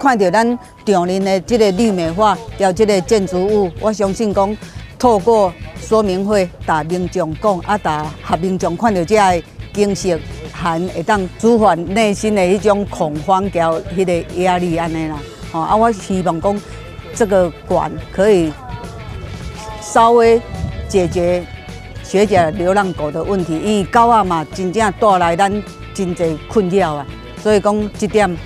看著咱長林的這个綠美化，著這个建築物，我相信講透過說明會，共民眾講，啊，共予民眾看著這个景色，還會當舒緩內心的彼種恐慌，佮彼个壓力按呢啦。吼，啊，我希望講這個館可以稍微解決學甲流浪狗的問題，因為狗仔嘛真正帶來咱真濟困擾啊，所以講這點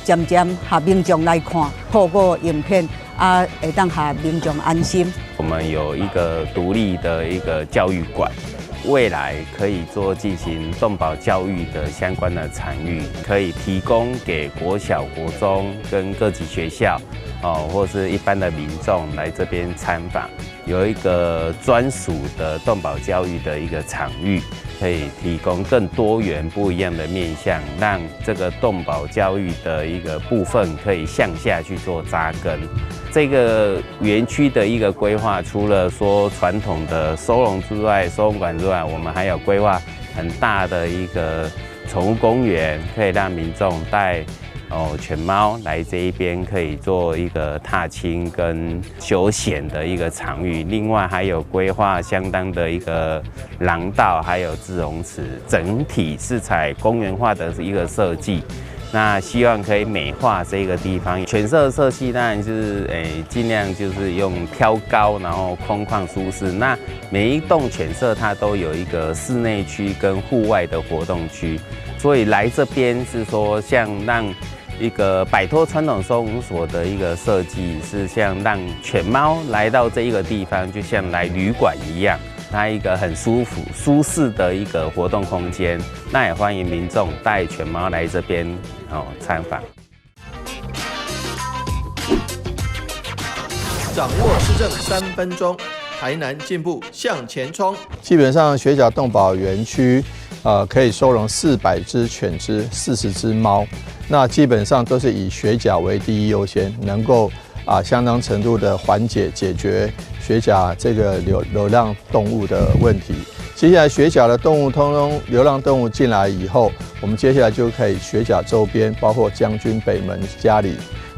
漸漸予民眾來看，透過影片啊，會當予民眾安心。我們有一個獨立的一個教育館，未來可以做進行動保教育的相關的場域，可以提供給國小、國中跟各級學校，哦，或是一般的民眾來這邊參訪，有一個專屬的動保教育的一個場域，可以提供更多元不一樣的面向，讓這個動保教育的一個部分可以向下去做扎根。這個園區的一個規劃，除了說傳統的收容之外，收容館之外，我們還有規劃很大的一個寵物公園，可以讓民眾帶犬貓來這一邊，可以做一個踏青跟休閒的一個場域。另外還有規劃相當的一個廊道，還有自容池，整體是採公園化的一個設計。那希望可以美化這個地方。犬舍設計當然就是盡量就是用挑高，然後空曠舒適。那每一棟犬舍它都有一個室內區跟戶外的活動區，所以來這邊是說像讓一個擺脫傳統收容所的一個設計，是像讓犬貓來到這一個地方，就像來旅館一樣，它一個很舒服、舒適的一個活動空間。那也歡迎民眾帶犬貓來這邊參訪。掌握市政3分鐘，台南進步向前衝。基本上，學甲動保園區，可以收容400隻犬隻、40隻貓。那基本上都是以學甲為第一優先，能夠相當程度的緩解解決學甲這個流浪動物的問題。接下來學甲的動物通通流浪動物進來以後，我們接下來就可以學甲周邊，包括將軍北門嘉里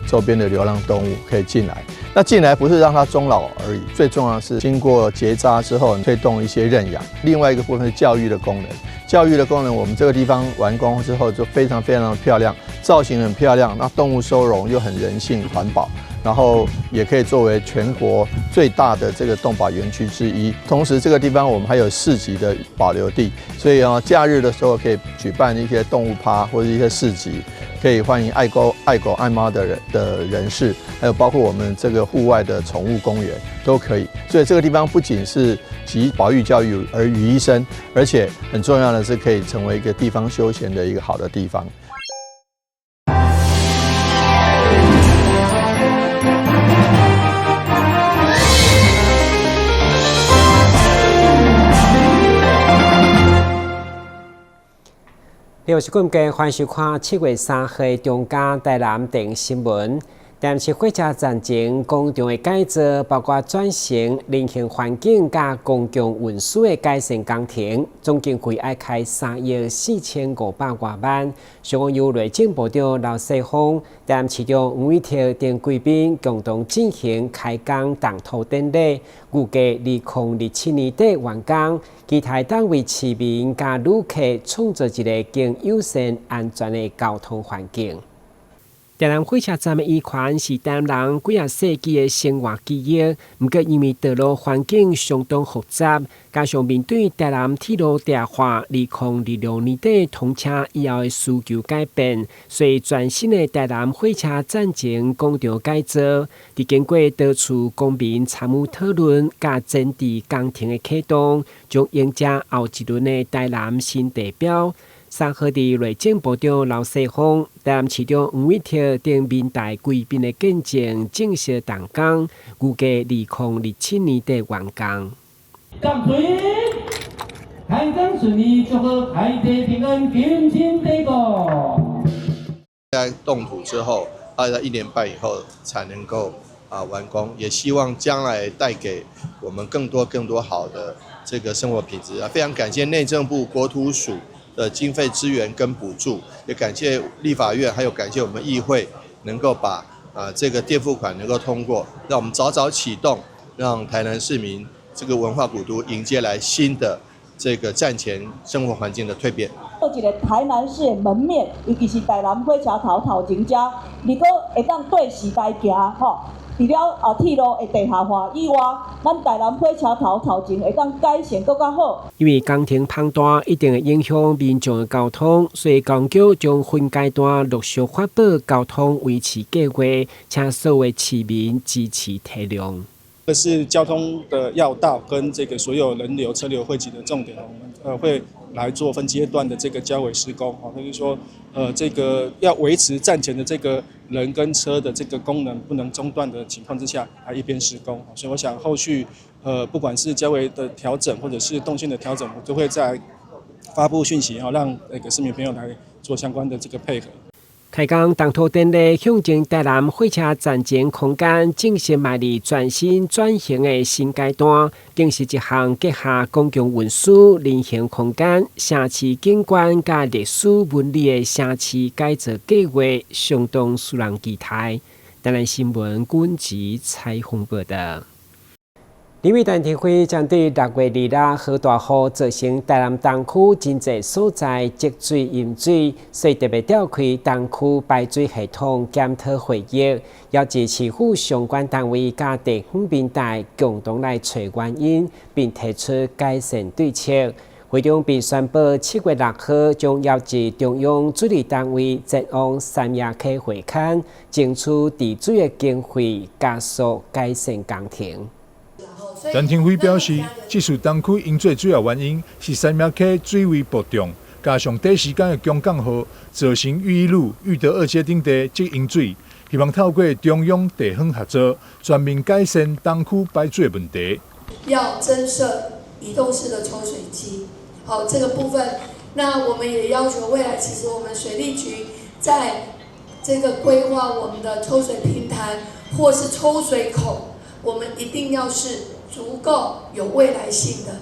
周邊的流浪動物可以進來。那進來不是讓它終老而已，最重要的是經過結紮之後，推動一些認養。另外一個部分是教育的功能，教育的功能，我們這個地方完工之後就非常非常的漂亮，造型很漂亮，那動物收容又很人性環保。然後也可以作為全國最大的這個動保園區之一。同時，這個地方我們還有市集的保留地，所以啊，假日的時候可以舉辦一些動物趴或者一些市集，可以歡迎愛狗、愛狗、愛貓的人士，還有包括我們這個戶外的寵物公園都可以。所以這個地方不僅是集保育教育而於一身，而且很重要的是可以成為一個地方休閒的一個好的地方。我是冠傑，歡迎收看7月3號中嘉台南電新聞。台南市火車站前廣場的改造，包括轉型人行環境佮公共運輸的改善工程，總經費愛開3億4500外萬。上午由內政部長劉世鋒、台南市長黃偉哲等貴賓共同進行開工動土典禮，預計2027年底完工。期待當為市民佮旅客創造一个更友善、安全的交通環境。台南火車站的遺環是台南人幾仔世紀的生活記憶，毋過因為道路環境相當複雜，加上面對台南鐵路地下化2026年底通車以後的需求改變，所以全新的台南火車站前廣場改造，佇經過多次公民參與討論佮前置工程的啟動，將迎接後一輪的台南新地標。3號佇內政部長劉世鋒、台南市長黃偉哲等民代貴賓的見證，正式動工，預計2027年底完工。感謝開工順利，祝賀凱蒂平安，金錢地國。在動土之後，大概一年半以後才能夠完工，也希望將來帶給我們更多更多好的這個生活品質啊！非常感謝內政部國土署的經費支援跟補助，也感謝立法院，還有感謝我們議會能夠把這個墊付款能夠通過，讓我們早早啟動，讓台南市民這個文化古都迎接來新的這個站前生活環境的蛻變。做一个台南市的門面，尤其是台南火車頭頭前遮，如果會當對時代行吼，除了鐵路的地下化以外，咱台南火車頭頭前會當改善閣較好。因為工程龐大，一定會影響民眾的交通，所以公局將分階段陸續發布交通維持計劃，請所有市民支持體諒。這是交通的要道，跟這個所有人流車流匯集的重點，我們會來做分階段的這個交維施工，哦，就是說，這個要維持站前的這個人跟車的這個功能不能中斷的情況之下，還一邊施工，所以我想後續，不管是交維的調整或者是動線的調整，我都會再發布訊息，讓那個市民朋友來做相關的這個配合。開工動土典禮，向前台南火車站前空間正式邁入全新轉型的新階段，更是一項結合公共運輸、人行空間、城市景觀佮歷史紋理的城市改造計劃，相當使人期待。台南新聞軍籍採訪報道。立委陳亭妃將對6月2日豪大雨造成台南東區真濟所在積水淹水，所以特別召開東區排水系統檢討會議，邀集市府相關單位佮地方民代共同來揣原因，並提出改善對策。會中並宣布7月6號將邀集中央水利單位前往三峽溪會勘，爭取治水的經費，加速改善工程。陳亭妃表示，這次東區淹水主要原因是三峽溪水位暴漲，加上短時間的強降雨，造成裕一路、裕德二街等地積淹水。希望透過中央地方合作，全面改善東區排水的問題。要增設移動式的抽水機，好，這個部分，那我們也要求未來，其實我們水利局在這個規劃我們的抽水平台或是抽水口，我們一定要是足夠有未來性的，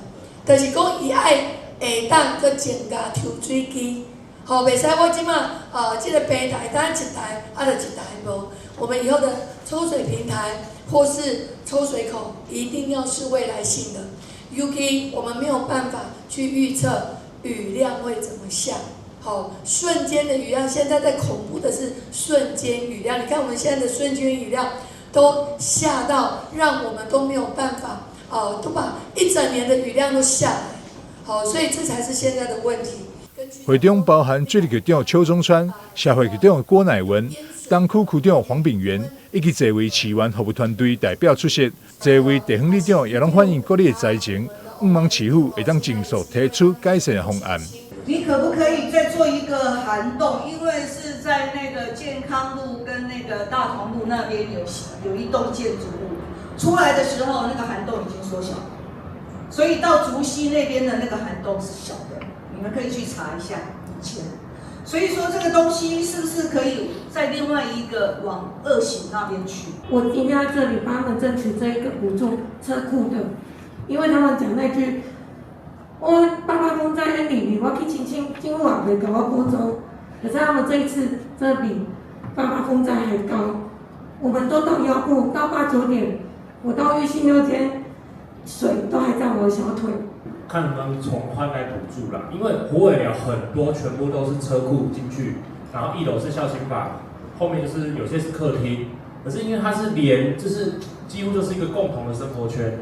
就是講伊愛會當閣增加抽水機，好，袂使我這馬這個平台單一台，啊就一台無。我們以後的抽水平台或是抽水口，一定要是未來性的。尤其我們沒有辦法去預測雨量會怎麼下，好，瞬間的雨量，現在在恐怖的是瞬間雨量。你看我們現在的瞬間雨量都下到讓我們都沒有辦法，哦，都把一整年的雨量都下來，好，所以這才是現在的問題。會中包含水利局長邱中川、社會局長郭乃文、東區區長黃炳元以及濟位市員服務團隊代表出席。濟位地方里長也攏反映各里的災情，向望市府會當盡速提出改善的方案。你可不可以再做一個涵洞？因為是在那個健康路跟那個大同路那邊有一棟建築物，出來的時候那個涵洞已經縮小了，所以到竹溪那邊的那個涵洞是小的，你們可以去查一下以前。所以說這個東西是不是可以在另外一個往二型那邊去？我今天在這裡幫他們爭取這一個補助車庫的，因為他們講那句，我八八風災裡面，我去申請，政府也袂共我補助，可是他們這一次真的比八八風災還高，我們都到腰部，到八九點，我到育新六間，水都還在我的小腿。看能不能從寬來補助啦，因為虎尾寮很多全部都是車庫進去，然後一樓是孝親房，後面就是有些是客廳，可是因為它是連，就是幾乎就是一個共同的生活圈，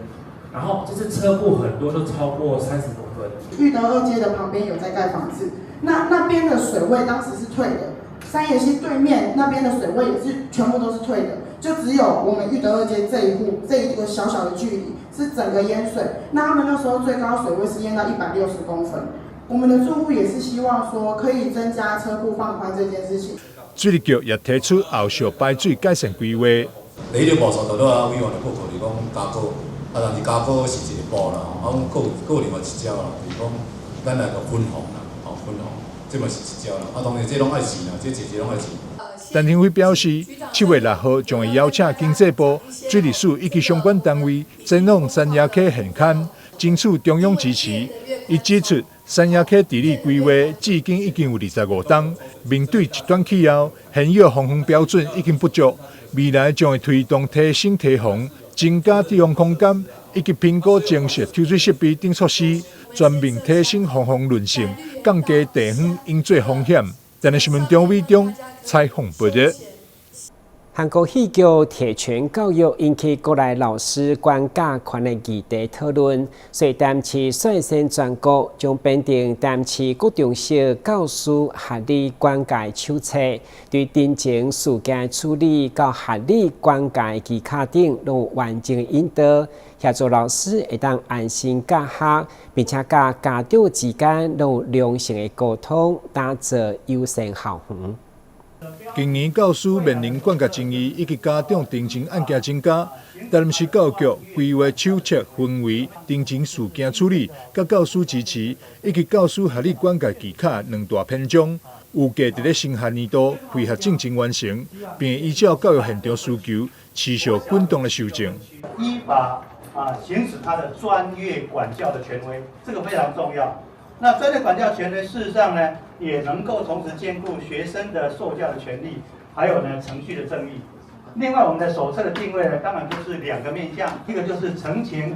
然後就是車庫很多都超過30公分。裕德二街的旁邊有在蓋房子，那邊的水位當時是退的，山野溪對面那邊的水位也是全部都是退的，就只有我們裕德二街這一戶這一個小小的距離是整個淹水。那他們那時候最高水位是淹到160公分。我們的住戶也是希望說可以增加車庫放寬這件事情。水利局也提出後續排水改善規劃。第一個步驟，就拄仔委員就報告，就是講加固，啊，但是加固是一個步啦，啊，阮閣有另外一招啦，就是講咱來個分洪啦，吼，分洪，這嘛是一招啦，啊，當然這攏愛錢啦，這濟濟攏愛錢。陳亭妃表示，7月6號將會邀請經濟部、水利署以及相關單位前往三峽溪現勘，爭取中央支持，伊指出，山野溪治理規劃至今已經有25冬，面對極端氣候，現有防風標準已經不足，未來將會推動提升堤防、增加堤防空間，以及評估增設抽水設備等措施，全面提升防風韌性，降低地方淹水風險。台南新聞張偉中採訪報導。韓國戲劇《鐵拳教育》引起國內老師管教權的議題討論，所以台南市率先全國將編訂台南市國中小教師合理管教手冊，對陳情事件處理佮合理管教技巧等攏有完整的引導，協助老師會當安心教學，並且佮家長之間攏有良性的溝通，打造友善校園。近年教師面臨管教爭議以及家長陳情案件增加，台南市教育局規劃手冊分為陳情事件處理、佮教師支持以及教師合理管教技巧兩大篇章，預計佇咧新學年度配合進程完成，並依照教育現場需求持續滾動來修正。依法行使他的專業管教的權威，這個非常重要。那專業管教權呢，事實上呢，也能夠同時兼顧學生的受教的權利，還有呢程序的正義。另外，我們的手冊的定位呢，當然就是兩個面向，一個就是陳情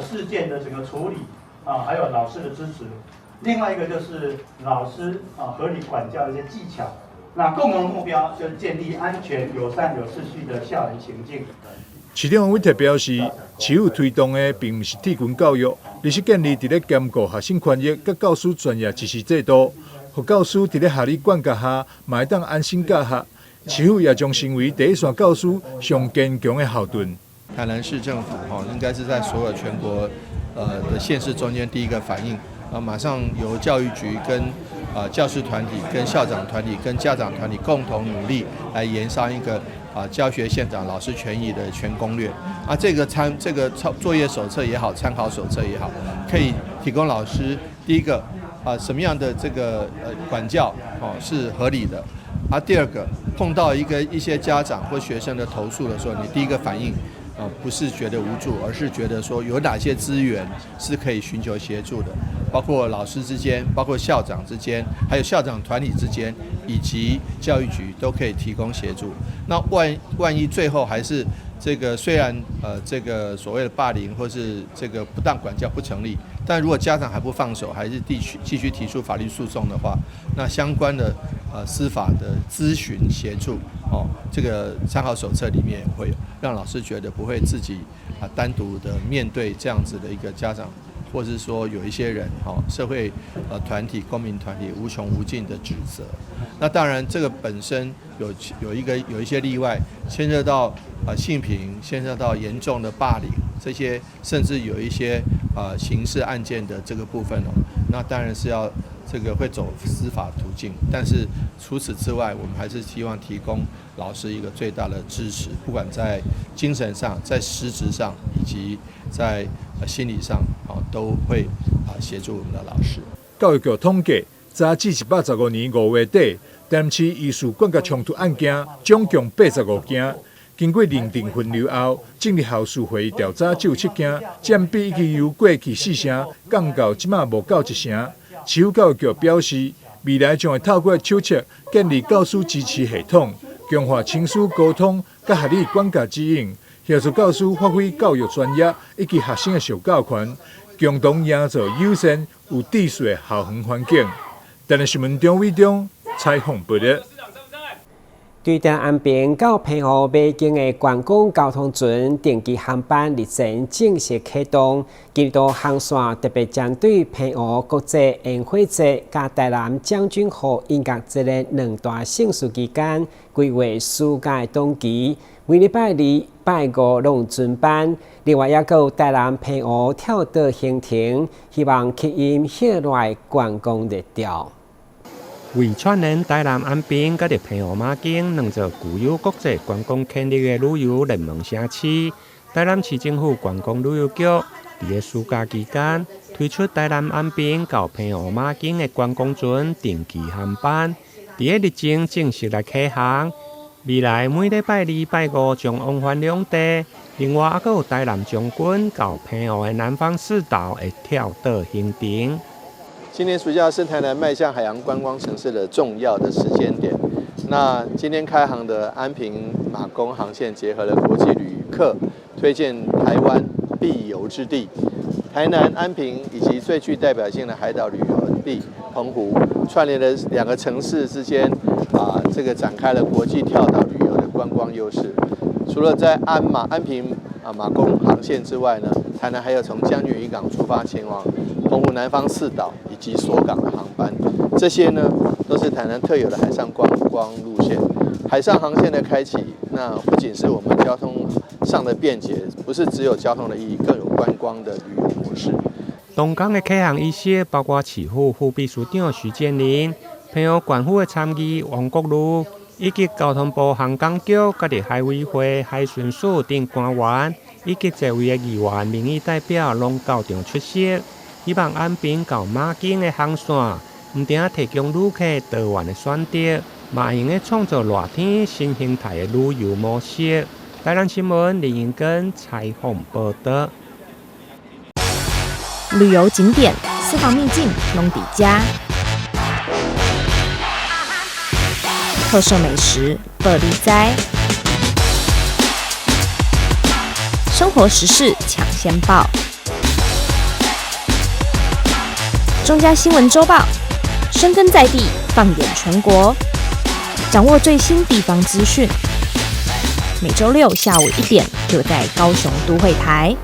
事件的整個處理啊，還有老師的支持；另外一個就是老師合理管教的一些技巧。那共同的目標就是建立安全、友善、有秩序的校園情境。市長王偉特表示，市府推動的並毋是鐵拳教育，而是建立佇咧兼顧學生權益佮教師專業支持制度，予教師佇咧合理管教下，嘛會當安心教學。市府也將成為第一線教師上堅強的後盾。台南市政府哈，應該是在所有全國的縣市中間第一個反應，馬上由教育局跟教師團體、跟校長團體、跟家長團體共同努力來研商一個教學現場老師權益的全攻略。這個操作業手冊也好，參考手冊也好，可以提供老師第一個什麼樣的這個管教哦是合理的，第二個碰到一些家長或學生的投訴的時候，你第一個反應不是覺得無助，而是覺得說有哪些資源是可以尋求協助的，包括老師之間，包括校長之間，還有校長團體之間，以及教育局都可以提供協助。那萬一最後還是這個雖然這個所謂的霸凌或是這個不當管教不成立，但如果家長還不放手，還是繼續提出法律訴訟的話，那相關的司法的諮詢協助哦，這個參考手冊裡面也會有，讓老師覺得不會自己單獨的面對這樣子的一個家長，或是說有一些人哈社會團體、公民團體無窮無盡的指責。那當然這個本身有一些例外，牽涉到性平，牽涉到嚴重的霸凌這些，甚至有一些刑事案件的這個部分哦，那當然是要這個會走司法途徑。但是除此之外，我們還是希望提供老師一個最大的支持，不管在精神上、在實質上以及在心理上，都會協助我們的老師。教育局統計，截至115年5月底，台南市疑似管教衝突案件總共85件，經過認定分流後，進入校事會議調查只有7件，佔比已經由過去4成降到這馬無夠1成。市府教育局表示，未來將會透過手冊建立教師支持系統，強化親師溝通佮合理管教指引，協助教師發揮教育專業以及學生的受教權，共同營造友善有秩序的校園環境。台南新聞張偉中採訪報導。對台南安平到澎湖馬間的觀光交通船定期航班日前正式啟動，今年度航線特別針對澎湖國際煙火節佮台南將軍號音樂節的兩大盛事期間，規劃暑假的檔期，每禮拜二、拜五攏有船班。另外，猶閣有台南澎湖跳島行程，希望吸引歇熱的觀光熱潮。為串聯台南安平佮澎湖馬景兩座具有國際觀光潛力的旅遊熱門城市，台南市政府觀光旅遊局佇咧暑假期間推出台南安平到澎湖馬景的觀光船定期航班，佇咧日前正式來啟航。未來每禮拜二、拜五將往返兩地，另外，猶閣有台南將軍到澎湖的南方四島的跳島行程。今年暑假是台南邁向海洋觀光城市的重要的時間點。那今天開航的安平馬公航線，結合了國際旅客推薦台灣必遊之地，台南安平以及最具代表性的海島旅遊地澎湖，串聯了兩個城市之間啊，這個展開了國際跳島旅遊的觀光優勢。除了在安平馬公航線之外呢，台南還有從將軍漁港出發前往澎湖南方四島以及鎖港的航班，這些呢都是台南特有的海上觀光路線。海上航線的開啟，那不僅是我們交通上的便捷，不是只有交通的意義，更有觀光的旅遊模式。當天的啟航儀式包括市府副秘書長徐建林、澎湖縣府的參議王國儒，以及交通部航港局、佮著海委會、海巡署等官員，以及濟位的議員、民意代表攏到場出席。希望安平到馬公的航線，毋但提供旅客多元的選擇，嘛會用得創造熱天新形態的旅遊模式。台南新聞林英根採訪報導。旅遊景點、私房秘境攏佇遮，特色美食報你知，生活時事搶先報，中嘉新聞週報，深耕在地，放眼全國，掌握最新地方資訊。每週六下午1點，就在高雄都會台。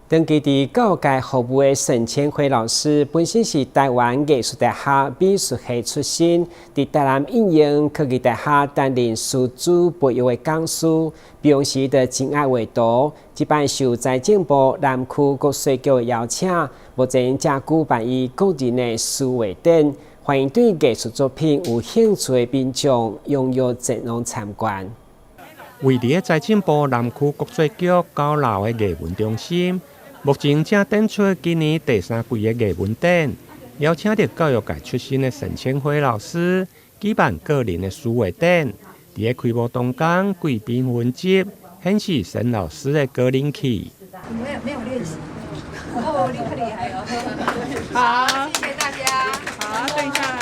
長期佇教育界服務的沈千惠老師，本身是台灣藝術大學美術系出身，佇台南應用科技大學擔任師資培育的講師，平時就真愛畫圖。這擺受財政部南區國稅局的邀請，目前正舉辦伊個人的書畫展，歡迎對藝術作品有興趣的民眾踴躍前往參觀。位佇財政部南區國稅局九樓的藝文中心，目前正展出今年第三季的藝文展，邀請著教育界出身的沈千惠老師舉辦個人的書畫展。佇個開幕當天，貴賓雲集，顯示沈老師的高人氣。沒有沒有練習，哦，你可厲害哦！好，謝謝大家。好，等一下。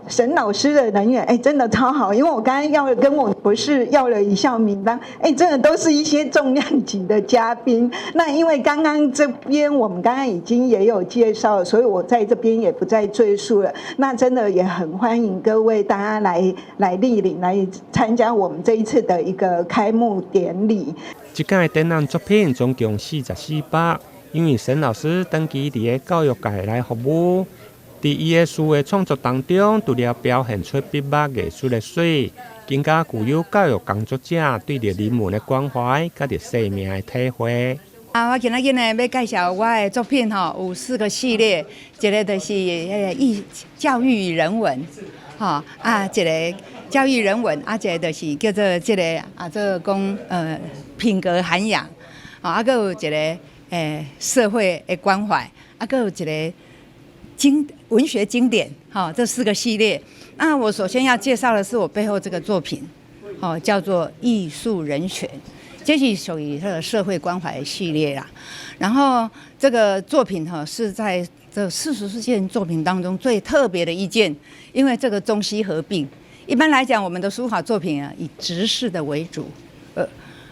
沈老師的人緣，哎，真的超好，因為我剛剛要跟我博士要了一下名單，哎，真的都是一些重量級的嘉賓。那因為剛剛這邊我們剛剛已經也有介紹，所以我在這邊也不再贅述了。那真的也很歡迎各位大家來蒞臨來參加我們這一次的一個開幕典禮。這屆展覽作品總共44幅，因為沈老師長期佇個教育界來服務。佇伊的書畫創作當中，除了表現出筆墨藝術的媠，更加具有教育工作者對著人文的關懷，佮著生命的體會。啊，我今仔日呢欲介紹我的作品吼，有四個系列，一個就是彼个藝教育與人文，吼啊，一個教育人文，啊，一個就是叫做這個啊，做講品格涵養，啊，閣有一個社會的關懷，啊，閣有一個文學經典，哈，這四個系列。那我首先要介紹的是我背後這個作品，哦，叫做《藝術人權》，這是屬於這個社會關懷系列啦。然後這個作品哈是在這44件作品當中最特別的一件，因為這個中西合併。一般來講，我們的書法作品啊以直式的為主，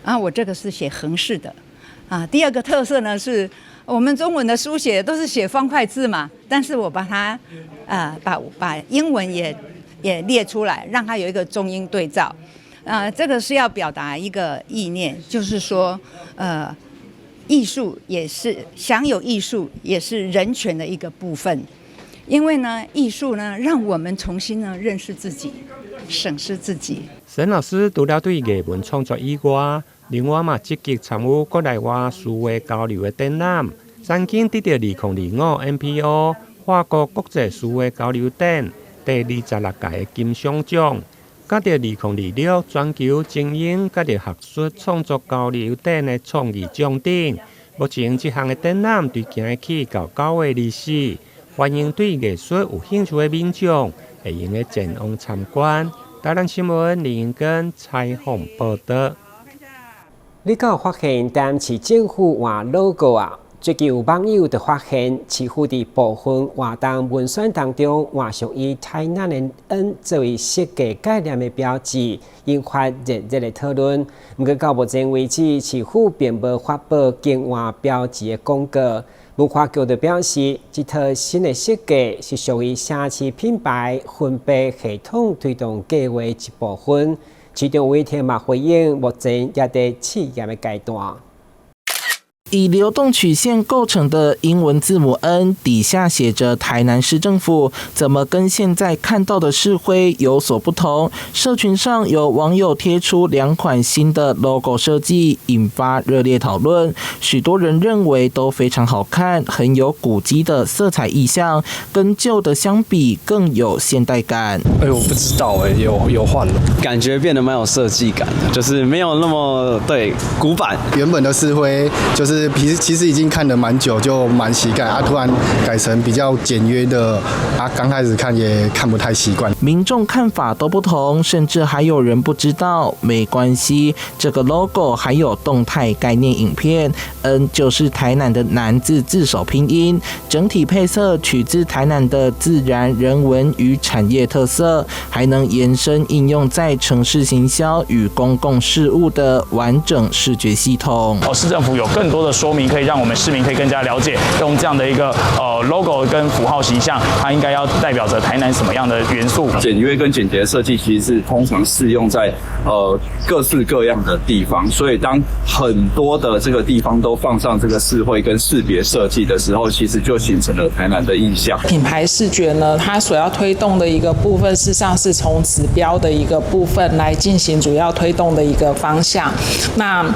然後我這個是寫橫式的。啊，第二個特色呢是，我們中文的書寫都是寫方塊字嘛，但是我把它，把英文也列出來，讓它有一個中英對照。啊，這個是要表達一個意念，就是說，藝術也是享有藝術，也是人權的一個部分。因為呢，藝術呢，讓我們重新呢認識自己，審視自己。沈老師除了對藝文創作以外，另外嘛積極參與國內外書畫交流的展覽，曾經得著2025 MPO 法國國際書畫交流展第26屆的金賞獎，佮著2026全球精英佮著學術創作交流展的創意獎等。目前這項的展覽對今日起到9月24，歡迎對藝術有興趣的民眾會用得前往參觀。台南新聞林英根採訪報導。你敢有發現台南市政府換 logo 啊？最近有網友就發現，市府佇部分活動文宣當中換上以台南的 N 作為設計概念的標誌，引發熱烈的討論。毋過到目前為止，市府並無發布更換標誌的公告。文化局就表示，這套新的設計是屬於城市品牌分辨系統推動計劃一部分。市長韋特嘛回應，目前也佇試驗的階段。以流動曲線構成的英文字母 N 底下寫着台南市政府，怎麼跟現在看到的市徽有所不同？社群上有網友貼出兩款新的 logo 設計，引發熱烈討論。許多人認為都非常好看，很有古蹟的色彩意象，跟舊的相比更有現代感。哎，我不知道哎，有換了，感覺變得蠻有設計感的，就是沒有那麼對古板。原本的市徽就是。其實已經看了蠻久，就蠻習慣啊。突然改成比較簡約的啊，剛開始看也看不太習慣。民眾看法都不同，甚至還有人不知道。沒關係，這個 logo 還有動態概念影片，N 就是台南的南字字首拼音，整體配色取自台南的自然、人文與產業特色，還能延伸應用在城市行銷與公共事務的完整視覺系統。哦，市政府有更多的說明，可以讓我們市民可以更加了解，用這樣的一個logo 跟符號形象，它應該要代表着台南什麼樣的元素？簡約跟簡潔的設計其實是通常適用在各式各樣的地方，所以當很多的這個地方都放上這個市徽跟識別設計的時候，其實就形成了台南的印象。品牌視覺呢，它所要推動的一個部分，事實上是從指標的一個部分來進行主要推動的一個方向。那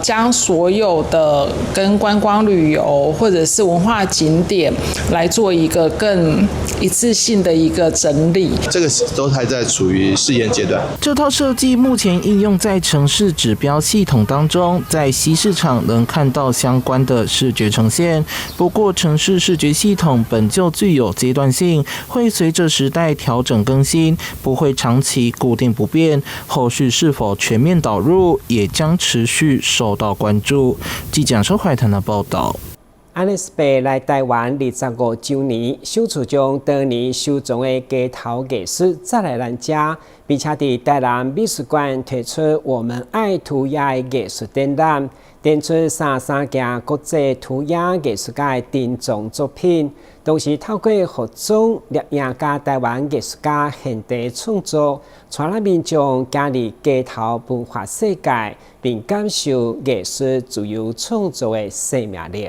將所有的跟觀光旅遊或者是文化景點來做一個更一致性的一個整理。這個都還在處於試驗階段。這套設計目前應用在城市指標系統當中，在西市場能看到相關的視覺呈現。不過，城市視覺系統本就具有階段性，會隨着時代調整更新，不會長期固定不變。後續是否全面導入，也將持續受到關注。記者收懷談的報道。安尼斯貝來台灣25週年，首次將當年收藏的街頭藝術再來咱遮，並且佇台南美術館推出《我們愛塗鴉》的藝術展覽，展出33件國際塗鴉藝術家的珍藏作品，同時透過服裝、攝影佮台灣藝術家現地創作，帶領民眾走入街頭文化世界，並感受藝術自由創作的生命力。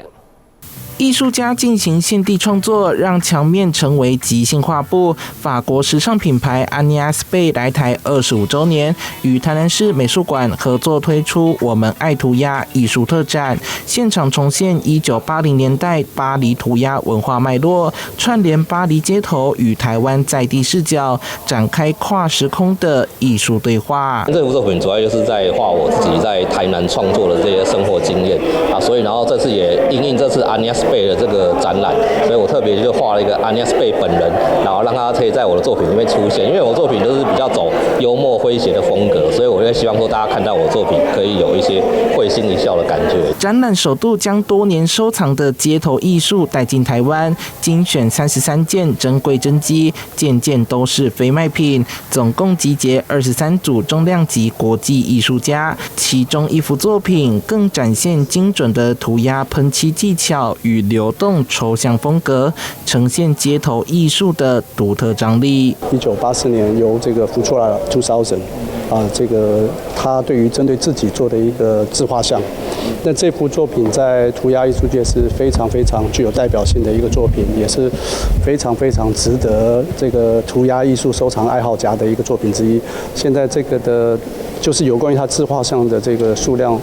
藝術家進行現地創作，讓牆面成為即興畫布。法國時尚品牌安妮亞斯貝來台25週年，與台南市美術館合作推出《我們愛塗鴉》藝術特展，現場重現1980年代巴黎塗鴉文化脈絡，串聯巴黎街頭與台灣在地視角，展開跨時空的藝術對話。這幅作品主要就是在畫我自己在台南創作的這些生活經驗啊，所以然後這次也因應這次安妮亞斯貝的這個展覽，所以我特別就畫了一個安妮斯貝本人，然後讓他可以在我的作品裡面出現。因為我作品都是比較走幽默詼諧的風格，所以我就希望說大家看到我作品可以有一些會心一笑的感覺。展覽首度將多年收藏的街頭藝術帶進台灣，精選33件珍貴真跡，件件都是非賣品，總共集結23組重量級國際藝術家，其中一幅作品更展現精準的塗鴉噴漆技巧與流動抽象風格，呈現街頭藝術的獨特張力。1984年由這個 Futura 2000 啊，這個他對於針對自己做的一個自畫像，那這幅作品在塗鴉藝術界是非常非常具有代表性的一個作品，也是非常非常值得這個塗鴉藝術收藏愛好家的一個作品之一。現在這個的，就是有關於他自畫像的這個數量，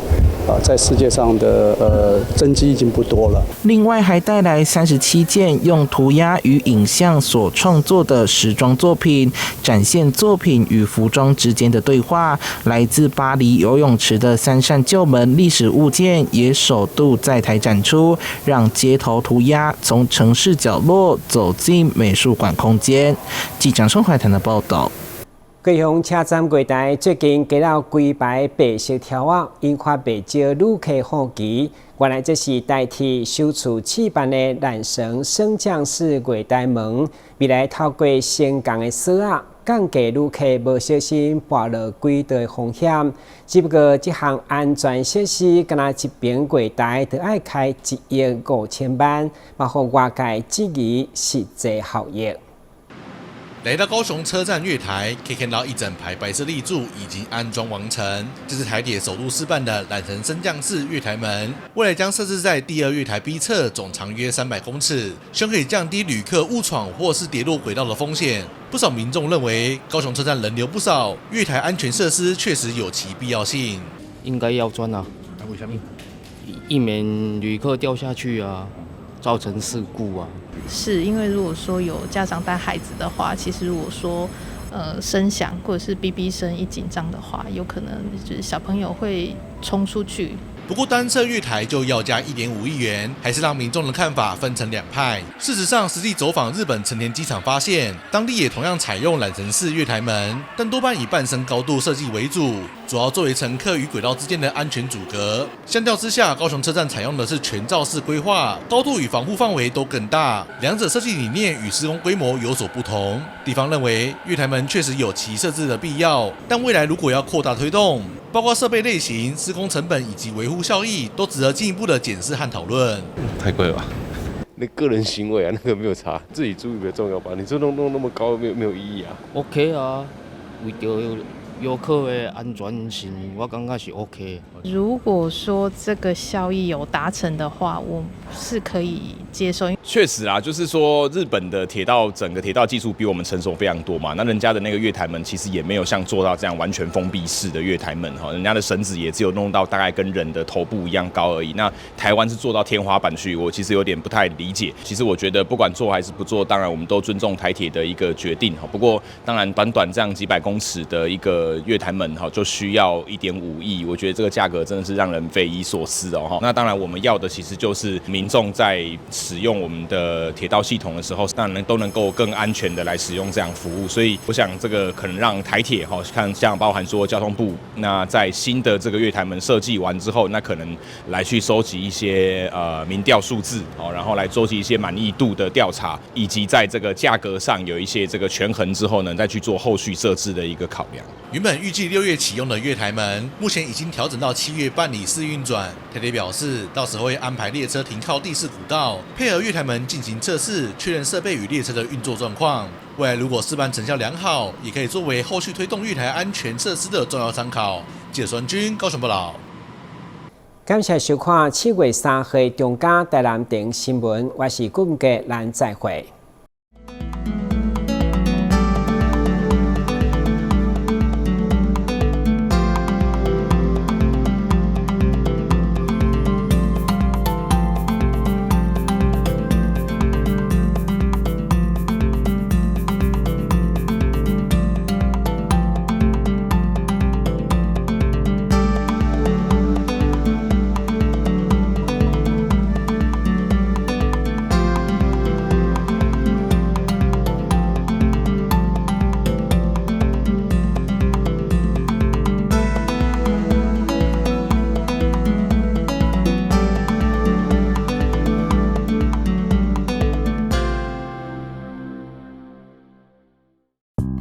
啊，在世界上的真跡已經不多了。另外還帶來37件用塗鴉與影像所創作的時裝作品，展現作品與服裝之間的對話。來自巴黎游泳池的三扇舊門歷史物件也首度在台展出，讓街頭塗鴉從城市角落走進美術館空間。記者宋懷談的報道。高雄車站月台最近加了幾排白色條仔，引發不少旅客好奇。原來這是台鐵首次試辦的纜繩升降式月台門，未來透過升降的鎖仔，降低旅客無小心跋落軌道的風險。只不過這項安全設施，敢若一爿月台就愛開1億5千萬，嘛予外界質疑實際效益。來到高雄車站月台，可以看到一整排白色立柱已經安裝完成。這是台鐵首度試辦的纜繩升降式月台門，未來將設置在第二月台 B 側，總長約300公尺，希望可以降低旅客誤闖或是跌落軌道的風險。不少民眾認為，高雄車站人流不少，月台安全設施確實有其必要性。應該要裝啊，為什麼？以免旅客掉下去啊，造成事故啊。是因為如果說有家長帶孩子的話，其實如果說聲響或者是嗶嗶聲一緊張的話，有可能就是小朋友會衝出去。不過單側月台就要價1.5億元，還是讓民眾的看法分成兩派。事實上，實地走訪日本成田機場，發現當地也同樣採用纜繩式月台門，但多半以半身高度設計為主，主要作為乘客與軌道之間的安全阻隔。相較之下，高雄車站採用的是全罩式規劃，高度與防護範圍都更大，兩者設計理念與施工規模有所不同。地方認為月台門確實有其設置的必要，但未來如果要擴大推動，包括設備類型、施工成本以及維護效益，都值得進一步的檢視和討論。太貴了吧？那個人行為啊，那個沒有差，自己注意比較重要吧？你這弄弄那麼高，沒有意義啊。 OK 啊，為著遊客的安全性，我感覺是 OK。如果說這個效益有達成的話，我是可以接受。確實啊，就是說日本的鐵道整個鐵道技術比我們成熟非常多嘛。那人家的那個月台門其實也沒有像做到這樣完全封閉式的月台門哈，人家的繩子也只有弄到大概跟人的頭部一樣高而已。那台灣是做到天花板去，我其實有點不太理解。其實我覺得不管做還是不做，當然我們都尊重台鐵的一個決定哈。不過當然短短這樣幾百公尺的一個月台門哈，就需要1.5億，我覺得這個價格真的是讓人匪夷所思哦哈。那當然我們要的其實就是民眾在使用我們的鐵道系統的時候，當然都能夠更安全的來使用這樣服務。所以我想這個可能讓台鐵哈，看像包含說交通部，那在新的這個月台門設計完之後，那可能來去收集一些民調數字哦，然後來收集一些滿意度的調查，以及在這個價格上有一些這個權衡之後呢，再去做後續設置的一個考量。原本預計6月啟用的月台門，目前已經調整到7月辦理試運轉。台鐵表示，到時候會安排列車停靠第四股道，配合月台門進行測試，確認設備與列車的運作狀況。未來如果試辦成效良好，也可以作為後續推動月台安全設施的重要參考。記者孫軍高雄報道。感謝收看7月3號中嘉台南電新聞，我是顧文杰，咱再會。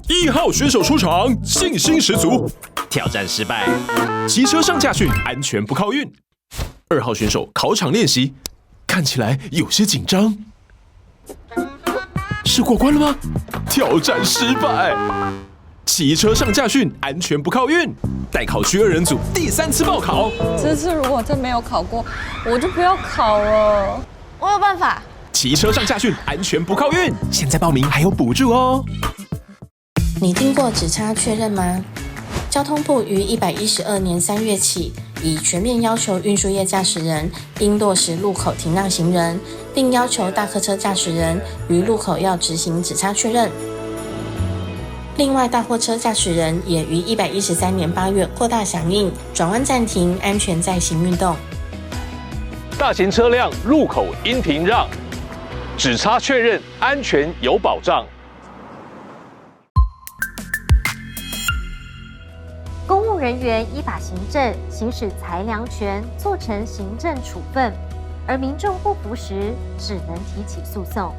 1號選手出場，信心十足。挑戰失敗，騎車上駕訓，安全不靠運。2號選手考場練習，看起來有些緊張。是過關了嗎？挑戰失敗，騎車上駕訓，安全不靠運。待考區2人組第3次報考。這次如果真沒有考過，我就不要考了。我有辦法。騎車上駕訓，安全不靠運。現在報名還有補助哦。你聽過指差確認嗎？交通部於112年3月起，已全面要求運輸業駕駛人應落實路口停讓行人，並要求大客車駕駛人於路口要執行指差確認。另外，大貨車駕駛人也於113年8月擴大響應，轉彎暫停，安全再行運動。大型車輛路口應停讓，指差確認，安全有保障。人員依法行政，行使裁量權，做成行政處分，而民眾不服時，只能提起訴訟。